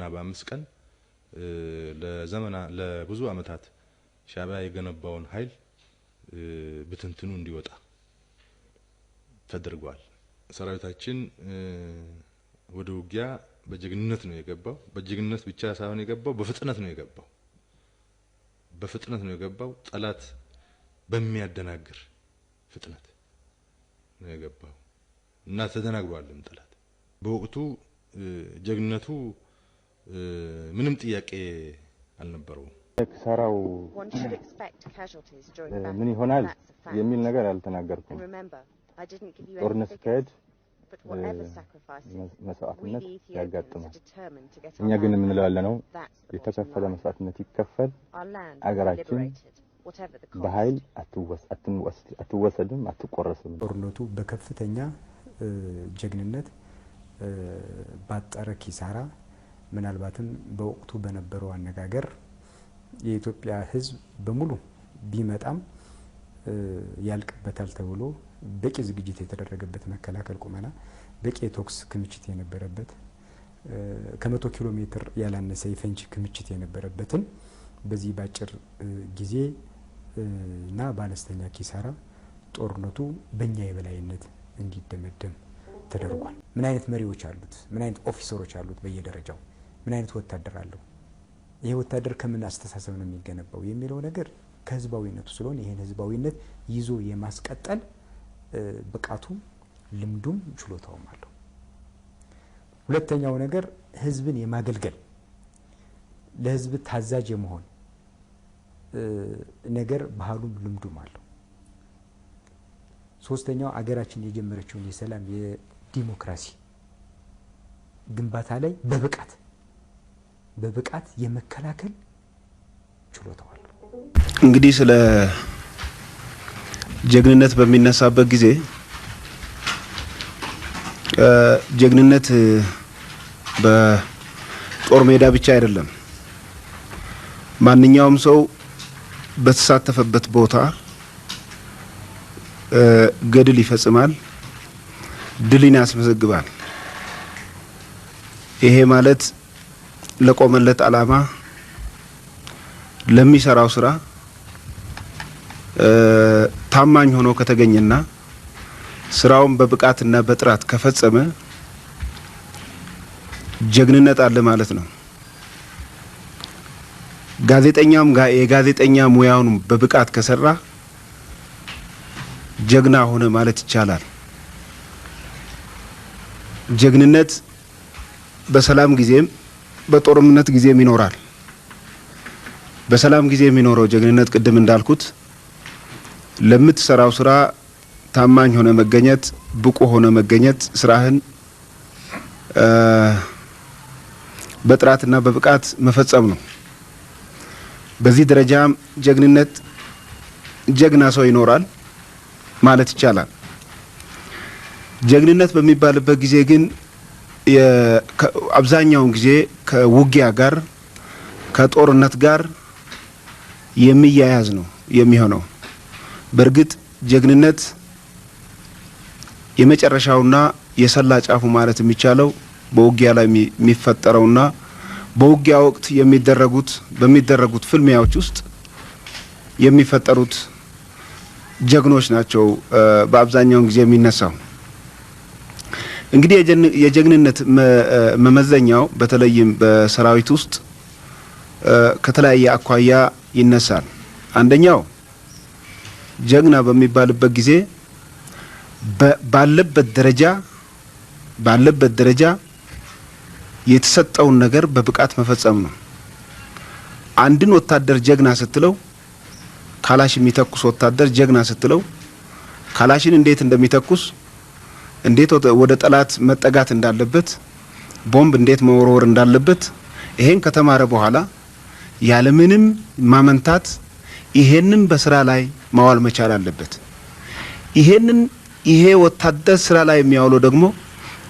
በአራትና በአምስት ቀን ለዘመና ለብዙ አመታት ሻዕቢያ የገነባውን ኃይል ብትንትኑ እንዲወጣ ተደርጓል። ሰራዊታችን ወደ ውጊያ በጀግንነት ነው የገባው። በጀግንነት ብቻ ሳይሆን የገባው በፍጥነት ነው የገባው። በፍጥነት ነው የገባው። ጠላት በሚያደናግር ፍጥነት ነው የገባው እና ተደናግሯልም ጠላት። በወቅቱ ጀግንነቱ ምንም ጥያቄ አልነበረውም። ኪሳራው ምን ይሆናል የሚል ነገር አልተናገርኩም። ጦርነት ሲካሄድ መስዋዕትነት ያጋጥማል። እኛ ግን የምንለው ያለ ነው የተከፈለ መስዋዕትነት ይከፈል፣ አገራችን በኃይል አትወሰድም፣ አትቆረስም። ጦርነቱ በከፍተኛ ጀግንነት ባጠረ ኪሳራ ምናልባትም በወቅቱ በነበረው አነጋገር የኢትዮጵያ ሕዝብ በሙሉ ቢመጣም ያልቅበታል ተብሎ በቂ ዝግጅት የተደረገበት መከላከል ቁመና፣ በቂ የተኩስ ክምችት የነበረበት፣ ከ100 ኪሎ ሜትር ያላነሰ የፈንጂ ክምችት የነበረበትን በዚህ ባጭር ጊዜ እና በአነስተኛ ኪሳራ ጦርነቱ በእኛ የበላይነት እንዲደመደም ተደርጓል። ምን አይነት መሪዎች አሉት? ምን አይነት officer ኦች አሉት? በየደረጃው ምን አይነት ወታደር አለው? ይሄ ወታደር ከምን አስተሳሰብ ነው የሚገነባው የሚለው ነገር ከህዝባዊነቱ ስለሆነ ይህን ህዝባዊነት ይዞ የማስቀጠል ብቃቱም ልምዱም ችሎታውም አለው። ሁለተኛው ነገር ህዝብን የማገልገል፣ ለህዝብ ታዛዥ የመሆን ነገር ባህሉም ልምዱም አለው። ሶስተኛው አገራችን የጀመረችውን የሰላም የዲሞክራሲ ግንባታ ላይ በብቃት የመከላከል ችሎታው አለው። እንግዲህ ስለ ጀግንነት በሚነሳበት ጊዜ ጀግንነት በጦር ሜዳ ብቻ አይደለም። ማንኛውም ሰው በተሳተፈበት ቦታ ገድል ይፈጽማል፣ ድልን ያስመዘግባል። ይሄ ማለት ለቆመለት ዓላማ፣ ለሚሰራው ስራ ታማኝ ሆኖ ከተገኘና ስራውን በብቃትና በጥራት ከፈጸመ ጀግንነት አለ ማለት ነው። ጋዜጠኛም የጋዜጠኛ ሙያውን በብቃት ከሰራ ጀግና ሆነ ማለት ይቻላል። ጀግንነት በሰላም ጊዜም በጦርነት ጊዜም ይኖራል። በሰላም ጊዜ የሚኖረው ጀግንነት ቅድም እንዳልኩት ለምትሰራው ስራ ታማኝ ሆነ መገኘት፣ ብቁ ሆነ መገኘት፣ ስራህን በጥራትና በብቃት መፈጸም ነው። በዚህ ደረጃ ጀግንነት ጀግና ሰው ይኖራል ማለት ይቻላል። ጀግንነት በሚባልበት ጊዜ ግን አብዛኛውን ጊዜ ከውጊያ ጋር ከጦርነት ጋር የሚያያዝ ነው የሚሆነው። በእርግጥ ጀግንነት የመጨረሻውና የሰላ ጫፉ ማለት የሚቻለው በውጊያ ላይ የሚፈጠረውና በውጊያ ወቅት በሚደረጉት ፍልሚያዎች ውስጥ የሚፈጠሩት ጀግኖች ናቸው በአብዛኛውን ጊዜ የሚነሳው። እንግዲህ የጀግንነት መመዘኛው በተለይም በሰራዊት ውስጥ ከተለያየ አኳያ ይነሳል። አንደኛው ጀግና በሚባልበት ጊዜ ባለበት ደረጃ የተሰጠውን ነገር በብቃት መፈጸም ነው። አንድን ወታደር ጀግና ስትለው፣ ካላሽ የሚተኩስ ወታደር ጀግና ስትለው፣ ካላሽን እንዴት እንደሚተኩስ፣ እንዴት ወደ ጠላት መጠጋት እንዳለበት፣ ቦምብ እንዴት መወርወር እንዳለበት ይሄን ከተማረ በኋላ ያለምንም ማመንታት ይሄንን በስራ ላይ ማዋል መቻል አለበት። ይሄንን ይሄ ወታደር ስራ ላይ የሚያውለው ደግሞ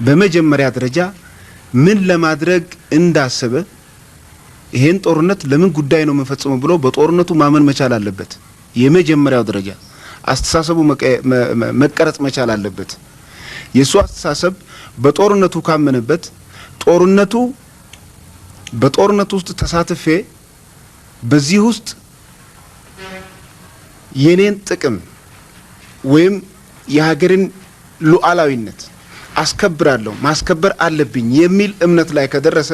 በመጀመሪያ ደረጃ ምን ለማድረግ እንዳሰበ፣ ይሄን ጦርነት ለምን ጉዳይ ነው የምፈጽመው ብሎ በጦርነቱ ማመን መቻል አለበት። የመጀመሪያው ደረጃ አስተሳሰቡ መቀረጽ መቻል አለበት። የእሱ አስተሳሰብ በጦርነቱ ካመነበት ጦርነቱ በጦርነት ውስጥ ተሳትፌ በዚህ ውስጥ የኔን ጥቅም ወይም የሀገርን ሉዓላዊነት አስከብራለሁ፣ ማስከበር አለብኝ የሚል እምነት ላይ ከደረሰ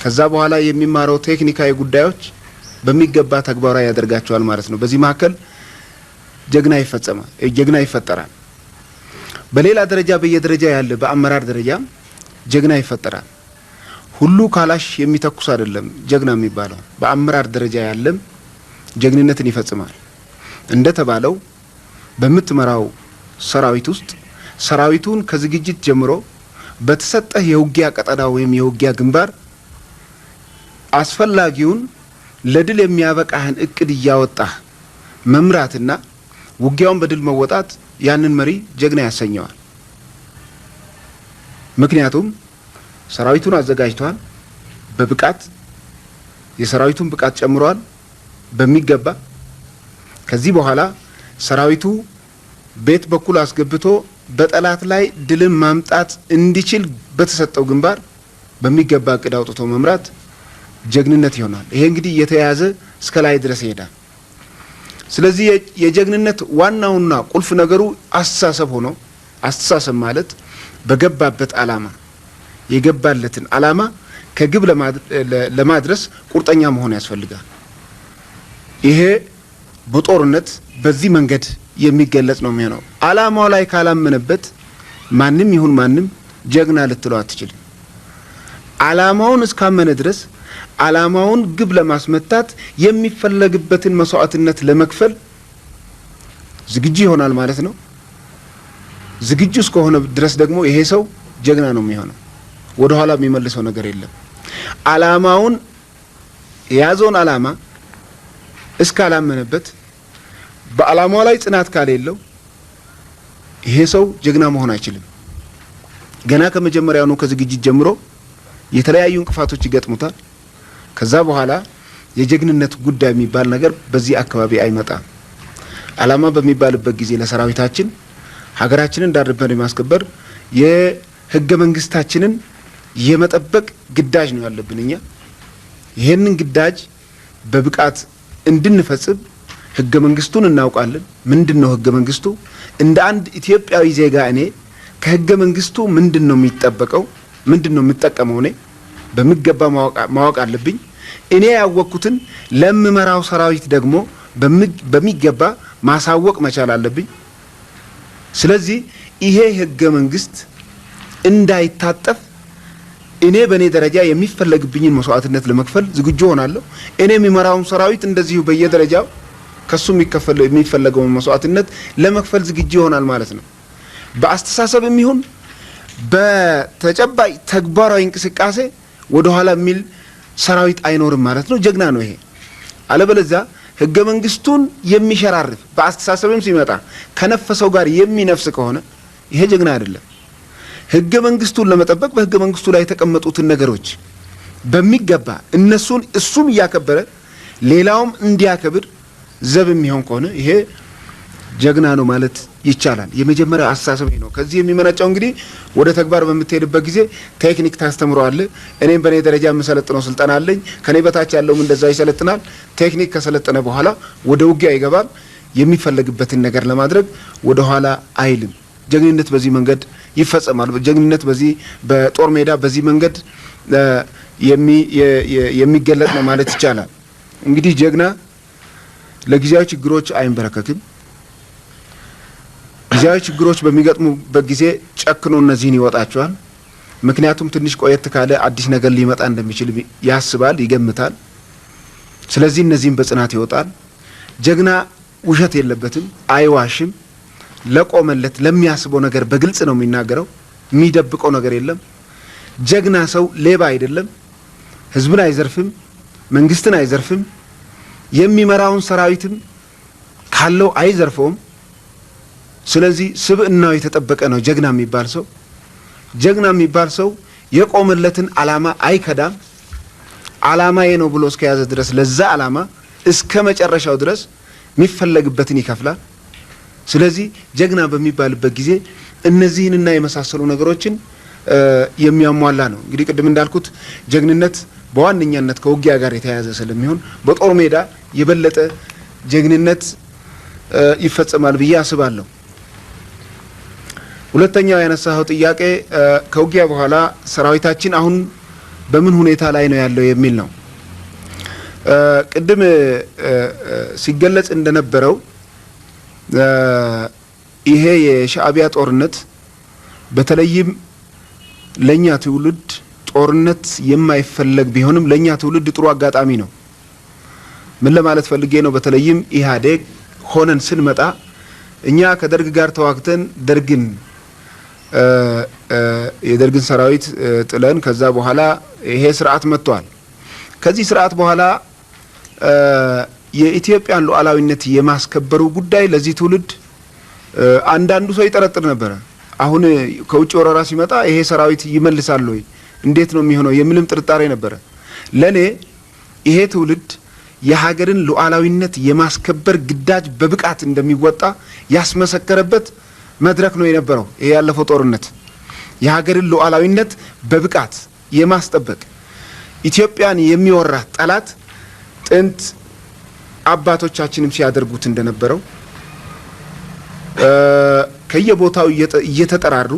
ከዛ በኋላ የሚማረው ቴክኒካዊ ጉዳዮች በሚገባ ተግባራዊ ያደርጋቸዋል ማለት ነው። በዚህ መካከል ጀግና ይፈጸማል፣ ጀግና ይፈጠራል። በሌላ ደረጃ በየደረጃ ያለ በአመራር ደረጃ ጀግና ይፈጠራል። ሁሉ ካላሽ የሚተኩስ አይደለም ጀግና የሚባለው። በአመራር ደረጃ ያለም ጀግንነትን ይፈጽማል። እንደተባለው በምትመራው ሰራዊት ውስጥ ሰራዊቱን ከዝግጅት ጀምሮ በተሰጠህ የውጊያ ቀጠና ወይም የውጊያ ግንባር አስፈላጊውን ለድል የሚያበቃህን እቅድ እያወጣህ መምራትና ውጊያውን በድል መወጣት ያንን መሪ ጀግና ያሰኘዋል። ምክንያቱም ሰራዊቱን አዘጋጅቷል፣ በብቃት የሰራዊቱን ብቃት ጨምሯል በሚገባ። ከዚህ በኋላ ሰራዊቱ ቤት በኩል አስገብቶ በጠላት ላይ ድልን ማምጣት እንዲችል በተሰጠው ግንባር በሚገባ እቅድ አውጥቶ መምራት ጀግንነት ይሆናል። ይሄ እንግዲህ እየተያያዘ እስከ ላይ ድረስ ይሄዳል። ስለዚህ የጀግንነት ዋናውና ቁልፍ ነገሩ አስተሳሰብ ሆኖ፣ አስተሳሰብ ማለት በገባበት አላማ የገባለትን አላማ ከግብ ለማድረስ ቁርጠኛ መሆን ያስፈልጋል። ይሄ በጦርነት በዚህ መንገድ የሚገለጽ ነው የሚሆነው። አላማው ላይ ካላመነበት ማንም ይሁን ማንም ጀግና ልትለው አትችልም። አላማውን እስካመነ ድረስ አላማውን ግብ ለማስመታት የሚፈለግበትን መስዋዕትነት ለመክፈል ዝግጁ ይሆናል ማለት ነው። ዝግጁ እስከሆነ ድረስ ደግሞ ይሄ ሰው ጀግና ነው የሚሆነው። ወደ ኋላ የሚመልሰው ነገር የለም። አላማውን የያዘውን አላማ እስካላመነበት፣ በአላማው ላይ ጽናት ካሌለው ይሄ ሰው ጀግና መሆን አይችልም። ገና ከመጀመሪያውኑ ከዝግጅት ጀምሮ የተለያዩ እንቅፋቶች ይገጥሙታል። ከዛ በኋላ የጀግንነት ጉዳይ የሚባል ነገር በዚህ አካባቢ አይመጣም። አላማ በሚባልበት ጊዜ ለሰራዊታችን ሀገራችንን ዳር ድንበር የማስከበር፣ የህገ መንግስታችንን የመጠበቅ ግዳጅ ነው ያለብን እኛ። ይሄንን ግዳጅ በብቃት እንድንፈጽም ህገ መንግስቱን እናውቃለን። ምንድን ነው ህገ መንግስቱ? እንደ አንድ ኢትዮጵያዊ ዜጋ እኔ ከህገ መንግስቱ ምንድን ነው የሚጠበቀው? ምንድን ነው የምጠቀመው? እኔ በሚገባ ማወቅ አለብኝ። እኔ ያወቅኩትን ለምመራው ሰራዊት ደግሞ በሚገባ ማሳወቅ መቻል አለብኝ። ስለዚህ ይሄ ህገ መንግስት እንዳይታጠፍ እኔ በእኔ ደረጃ የሚፈለግብኝን መስዋዕትነት ለመክፈል ዝግጁ ሆናለሁ። እኔ የሚመራውን ሰራዊት እንደዚሁ በየደረጃው ከሱ የሚፈለገውን መስዋዕትነት ለመክፈል ዝግጁ ይሆናል ማለት ነው። በአስተሳሰብም ይሁን በተጨባጭ ተግባራዊ እንቅስቃሴ ወደ ኋላ የሚል ሰራዊት አይኖርም ማለት ነው። ጀግና ነው ይሄ። አለበለዚያ ህገ መንግስቱን የሚሸራርፍ፣ በአስተሳሰብም ሲመጣ ከነፈሰው ጋር የሚነፍስ ከሆነ ይሄ ጀግና አይደለም። ህገ መንግስቱን ለመጠበቅ በህገ መንግስቱ ላይ የተቀመጡትን ነገሮች በሚገባ እነሱን እሱም እያከበረ ሌላውም እንዲያከብር ዘብ የሚሆን ከሆነ ይሄ ጀግና ነው ማለት ይቻላል። የመጀመሪያው አስተሳሰብ ነው። ከዚህ የሚመነጨው እንግዲህ ወደ ተግባር በምትሄድበት ጊዜ ቴክኒክ ታስተምረዋለህ። እኔም በእኔ ደረጃ የምሰለጥነው ስልጠና አለኝ። ከኔ በታች ያለውም እንደዛ ይሰለጥናል። ቴክኒክ ከሰለጠነ በኋላ ወደ ውጊያ ይገባል። የሚፈለግበትን ነገር ለማድረግ ወደ ኋላ አይልም። ጀግንነት በዚህ መንገድ ይፈጸማል። ጀግንነት በዚህ በጦር ሜዳ በዚህ መንገድ የሚገለጥ ነው ማለት ይቻላል። እንግዲህ ጀግና ለጊዜያዊ ችግሮች አይንበረከክም። ጊዜያዊ ችግሮች በሚገጥሙበት ጊዜ ጨክኖ እነዚህን ይወጣቸዋል። ምክንያቱም ትንሽ ቆየት ካለ አዲስ ነገር ሊመጣ እንደሚችል ያስባል፣ ይገምታል። ስለዚህ እነዚህን በጽናት ይወጣል። ጀግና ውሸት የለበትም፣ አይዋሽም። ለቆመለት ለሚያስበው ነገር በግልጽ ነው የሚናገረው። የሚደብቀው ነገር የለም። ጀግና ሰው ሌባ አይደለም። ህዝብን አይዘርፍም፣ መንግስትን አይዘርፍም፣ የሚመራውን ሰራዊትም ካለው አይዘርፈውም። ስለዚህ ስብዕናው የተጠበቀ ነው ጀግና የሚባል ሰው። ጀግና የሚባል ሰው የቆመለትን አላማ አይከዳም። አላማዬ ነው ብሎ እስከያዘ ድረስ ለዛ አላማ እስከ መጨረሻው ድረስ የሚፈለግበትን ይከፍላል። ስለዚህ ጀግና በሚባልበት ጊዜ እነዚህንና የመሳሰሉ ነገሮችን የሚያሟላ ነው። እንግዲህ ቅድም እንዳልኩት ጀግንነት በዋነኛነት ከውጊያ ጋር የተያያዘ ስለሚሆን በጦር ሜዳ የበለጠ ጀግንነት ይፈጸማል ብዬ አስባለሁ። ሁለተኛው ያነሳኸው ጥያቄ ከውጊያ በኋላ ሰራዊታችን አሁን በምን ሁኔታ ላይ ነው ያለው የሚል ነው። ቅድም ሲገለጽ እንደነበረው ይሄ የሻዕቢያ ጦርነት በተለይም ለኛ ትውልድ ጦርነት የማይፈለግ ቢሆንም ለኛ ትውልድ ጥሩ አጋጣሚ ነው። ምን ለማለት ፈልጌ ነው? በተለይም ኢህአዴግ ሆነን ስንመጣ እኛ ከደርግ ጋር ተዋግተን ደርግን የደርግን ሰራዊት ጥለን ከዛ በኋላ ይሄ ስርዓት መጥቷል። ከዚህ ስርዓት በኋላ የኢትዮጵያን ሉዓላዊነት የማስከበሩ ጉዳይ ለዚህ ትውልድ አንዳንዱ ሰው ይጠረጥር ነበር። አሁን ከውጭ ወረራ ሲመጣ ይሄ ሰራዊት ይመልሳል ወይ እንዴት ነው የሚሆነው የሚልም ጥርጣሬ ነበር። ለኔ ይሄ ትውልድ የሀገርን ሉዓላዊነት የማስከበር ግዳጅ በብቃት እንደሚወጣ ያስመሰከረበት መድረክ ነው የነበረው። ይሄ ያለፈው ጦርነት የሀገርን ሉዓላዊነት በብቃት የማስጠበቅ ኢትዮጵያን የሚወራት ጠላት ጥንት አባቶቻችንም ሲያደርጉት እንደነበረው ከየቦታው እየተጠራሩ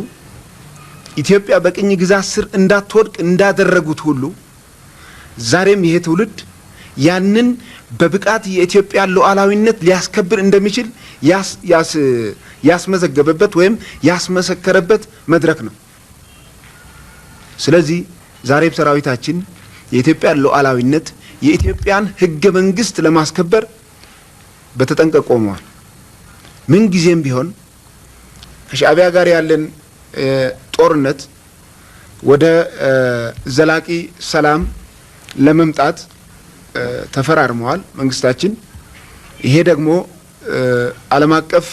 ኢትዮጵያ በቅኝ ግዛት ስር እንዳትወድቅ እንዳደረጉት ሁሉ ዛሬም ይሄ ትውልድ ያንን በብቃት የኢትዮጵያ ሉዓላዊነት ሊያስከብር እንደሚችል ያስመዘገበበት ወይም ያስመሰከረበት መድረክ ነው። ስለዚህ ዛሬም ሰራዊታችን የኢትዮጵያ ሉዓላዊነት የኢትዮጵያን ህገ መንግስት ለማስከበር በተጠንቀቅ ቆመዋል። ምን ጊዜም ቢሆን ከሻዕቢያ ጋር ያለን ጦርነት ወደ ዘላቂ ሰላም ለመምጣት ተፈራርመዋል መንግስታችን። ይሄ ደግሞ ዓለም አቀፍ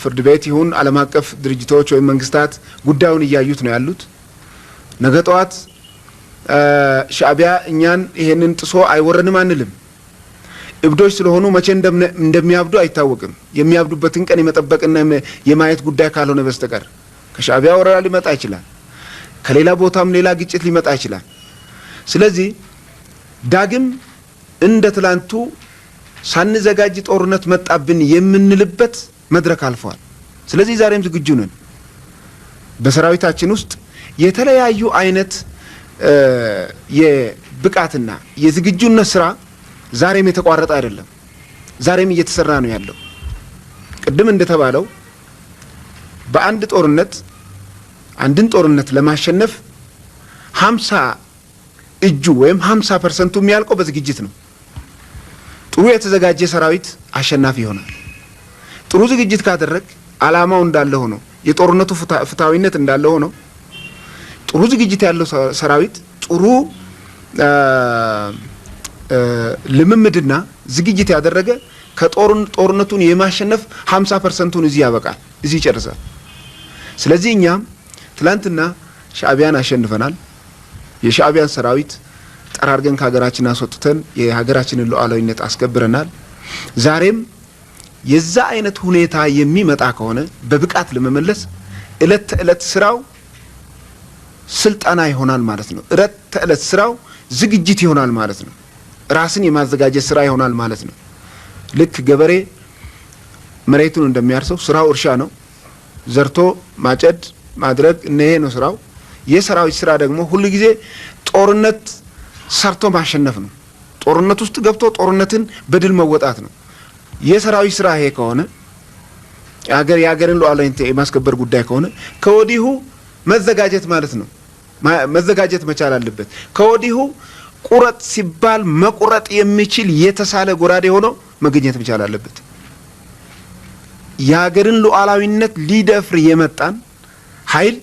ፍርድ ቤት ይሁን ዓለም አቀፍ ድርጅቶች ወይም መንግስታት ጉዳዩን እያዩት ነው ያሉት። ነገ ጠዋት ሻዕቢያ እኛን ይሄንን ጥሶ አይወረንም አንልም። እብዶች ስለሆኑ መቼ እንደሚያብዱ አይታወቅም። የሚያብዱበትን ቀን የመጠበቅና የማየት ጉዳይ ካልሆነ በስተቀር ከሻዕቢያ ወረራ ሊመጣ ይችላል። ከሌላ ቦታም ሌላ ግጭት ሊመጣ ይችላል። ስለዚህ ዳግም እንደ ትላንቱ ሳንዘጋጅ ጦርነት መጣብን የምንልበት መድረክ አልፏል። ስለዚህ ዛሬም ዝግጁ ነን። በሰራዊታችን ውስጥ የተለያዩ አይነት የብቃትና የዝግጁነት ስራ ዛሬም የተቋረጠ አይደለም። ዛሬም እየተሰራ ነው ያለው። ቅድም እንደተባለው በአንድ ጦርነት አንድን ጦርነት ለማሸነፍ 50 እጁ ወይም 50% የሚያልቀው በዝግጅት ነው። ጥሩ የተዘጋጀ ሰራዊት አሸናፊ ይሆናል። ጥሩ ዝግጅት ካደረግ አላማው እንዳለ ሆኖ የጦርነቱ ፍትሃዊነት እንዳለ ሆኖ ጥሩ ዝግጅት ያለው ሰራዊት ጥሩ ልምምድና ዝግጅት ያደረገ ከጦርነቱን የማሸነፍ 50%ቱን እዚህ ያበቃል፣ እዚህ ይጨርሳል። ስለዚህ እኛም ትላንትና ሻዕቢያን አሸንፈናል። የሻዕቢያን ሰራዊት ጠራርገን ከሀገራችን አስወጥተን የሀገራችንን ሉዓላዊነት አስከብረናል። ዛሬም የዛ አይነት ሁኔታ የሚመጣ ከሆነ በብቃት ለመመለስ እለት ተእለት ስራው ስልጠና ይሆናል ማለት ነው። እለት ተእለት ስራው ዝግጅት ይሆናል ማለት ነው። ራስን የማዘጋጀት ስራ ይሆናል ማለት ነው። ልክ ገበሬ መሬቱን እንደሚያርሰው ስራው እርሻ ነው። ዘርቶ ማጨድ ማድረግ እነሄ ነው ስራው። የሰራዊት ስራ ደግሞ ሁሉ ጊዜ ጦርነት ሰርቶ ማሸነፍ ነው። ጦርነት ውስጥ ገብቶ ጦርነትን በድል መወጣት ነው። የሰራዊት ስራ ይሄ ከሆነ የሀገርን ሉዓላዊነት የማስከበር ጉዳይ ከሆነ ከወዲሁ መዘጋጀት ማለት ነው። መዘጋጀት መቻል አለበት። ከወዲሁ ቁረጥ ሲባል መቁረጥ የሚችል የተሳለ ጎራዴ ሆኖ መገኘት መቻል አለበት። የሀገርን ሉዓላዊነት ሊደፍር የመጣን ኃይል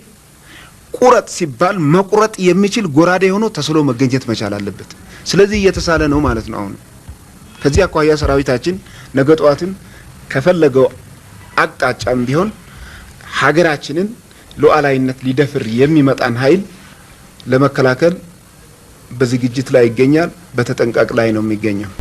ቁረጥ ሲባል መቁረጥ የሚችል ጎራዴ ሆኖ ተስሎ መገኘት መቻል አለበት። ስለዚህ እየተሳለ ነው ማለት ነው። አሁን ከዚህ አኳያ ሰራዊታችን ነገ ጠዋትም ከፈለገው አቅጣጫም ቢሆን ሀገራችንን ሉዓላዊነት ሊደፍር የሚመጣን ኃይል ለመከላከል በዝግጅት ላይ ይገኛል። በተጠንቀቅ ላይ ነው የሚገኘው።